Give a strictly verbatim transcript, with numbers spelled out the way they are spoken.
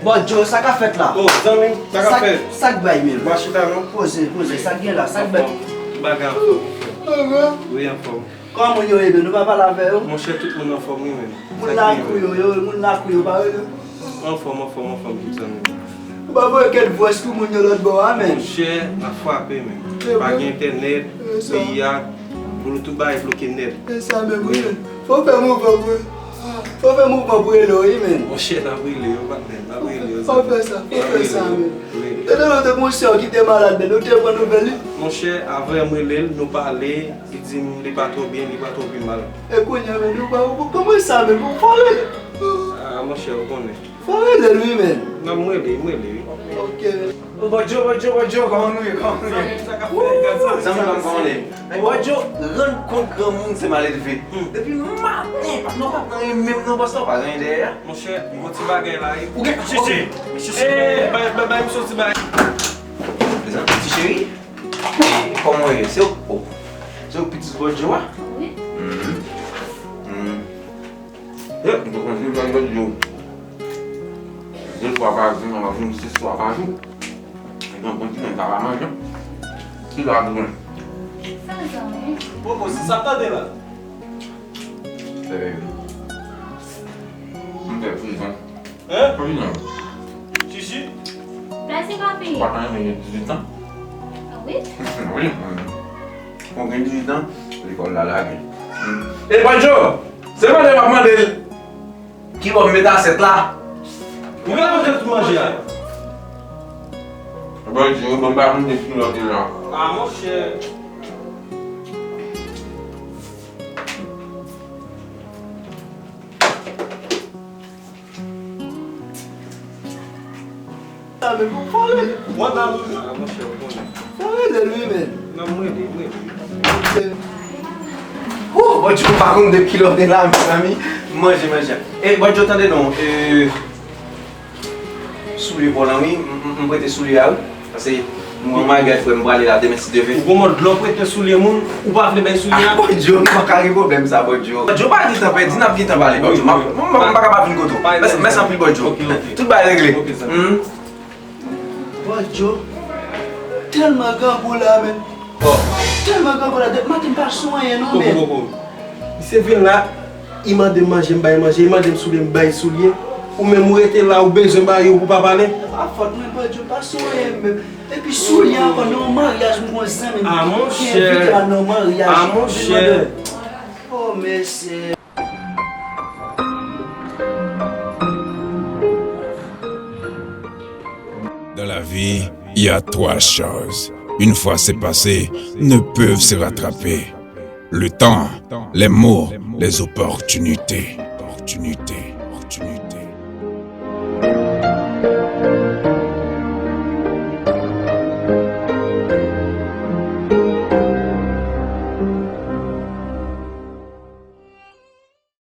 Bòdjo, sa k ap fèt la? Oh, zanmi m, sa k ap fèt? Sa k bay menm? M pa chita non. Poze, poze, sa k gen la? Sa k bay? Anfòm. Tout bagay anfòm, monchè. Wi, anfòm. Kòman moun yo ye menm? Nou pa pale avè yo? Monchè, tout moun anfòm wi menm. Moun lakou yo, yo, moun lakou yo pa rele? Anfòm, anfòm, anfòm, tout zanmi m. Ou pa voye kèk vwès pou moun yo lòt bò a menm? Monchè, n ap frape menm. Pa gen entènèt, peyi a, Bluetooth bagay bloke nèt. E sa menm wi menm. Fò w fè mouvman pou, fò w fè mouvman pou rele yo wi menm. Monchè, n ap rele yo, patnè, n ap rele yo. Fò w fè sa, fò w fè sa menm. Wi. E de lòt te gon sè w ki te malad menm, ou te pran nouvèl li? Monchè, avè m rele l, nou pale, li di m li pa twò byen, li pa twò pi mal. E kounye a menm, nou pa, kòman sa menm, fò w rele? Ah, monchè, ou konnen. Fò rele l wi menm. Nan m rele, m rele wi. Ok. Bòdjo, Bòdjo, Bòdjo, kòman nou ye, kòman nou ye? Zanmi pa m kòman ye. Bòdjo, rann kont granmoun se maledve. Depi maten, patnè w pa nan anyen menm non, bòs la w pa gen anyen dèyè a. Monchè, gon ti bagay la wi. Ou gen, Chichi, Chichi, bay, bay, bay, bay, misye yon ti bagay. Mezanmi, ti cheri, e, kòman w ye? Se ou, oh, se ou pitit Bòdjo a? Wi. Mhm. Mhm. Yep, m te konn jwe bòl jodi yo. De swa pa jou, anvan vin sis swa pa jou. Li pran bon ti men, sa pa manje. Ki lwa pou mwen? Sa zanmi? Poko, se sa m tande la. Eh, m fè prizon. Hein? Prizon. Chichi? Mèsi, papi. Ou pa t renmen gen dizuit an? Ah wi? Wi. Ou gen dizuit an, lekòl la lage. E Bòdjo! Se mande m ap mande l. Ki bò m met asyèt la? Ou ka manje tout manje a. Bòdjo, bon, m pa konn de kilòt la. Ah, monchè. Sa menm, fò rele. Mwen nan nou. Ah, monchè, ou konnen. Fò rele l wi menm. Nan mwen li, mwen li. Wou, Bòdjo pa konn de kilòt la, mezanmi. Manje, manje. E, Bòdjo, tande non. E, soulye pa w lan, wi. M, m, m prete soulye a, wi. Paske mwen, my girlfriend, m prale la demen si Dye vle. Ou gon mòd lè w prete soulye moun, ou pa vle bay soulye a? Ah, Bòdjo, m pa ka gen pwoblèm sa, Bòdjo. Bòdjo, pa gentan pèdi, n ap gentan pale, Bòdjo. M ap, m, m, m pa ka pa vin kote w. Mèsi, mèsi anpil, Bòdjo. Tout bagay regle. Bòdjo, tèlman grangou la, men. Tèlman grangou la, depi maten m pa sou anyen non, men. Misye vin la, li mande m manje, m bay manje, li mande m soulye, m bay soulye. Ou menm ou rete la, ou bezwen bagay yo pou pa pale. Pa fòt mwen, Bòdjo, pa sou anyen menm. Epi soulye ankò nan yon maryaj, m gon zanmi m ki envite al nan yon maryaj. Ah, monchè. Oh, mesye. Dans la vie, il y a trois choses. Une fois c'est passé, ne peuvent se rattraper. Le temps, les mots, les opportunités. Opportunités.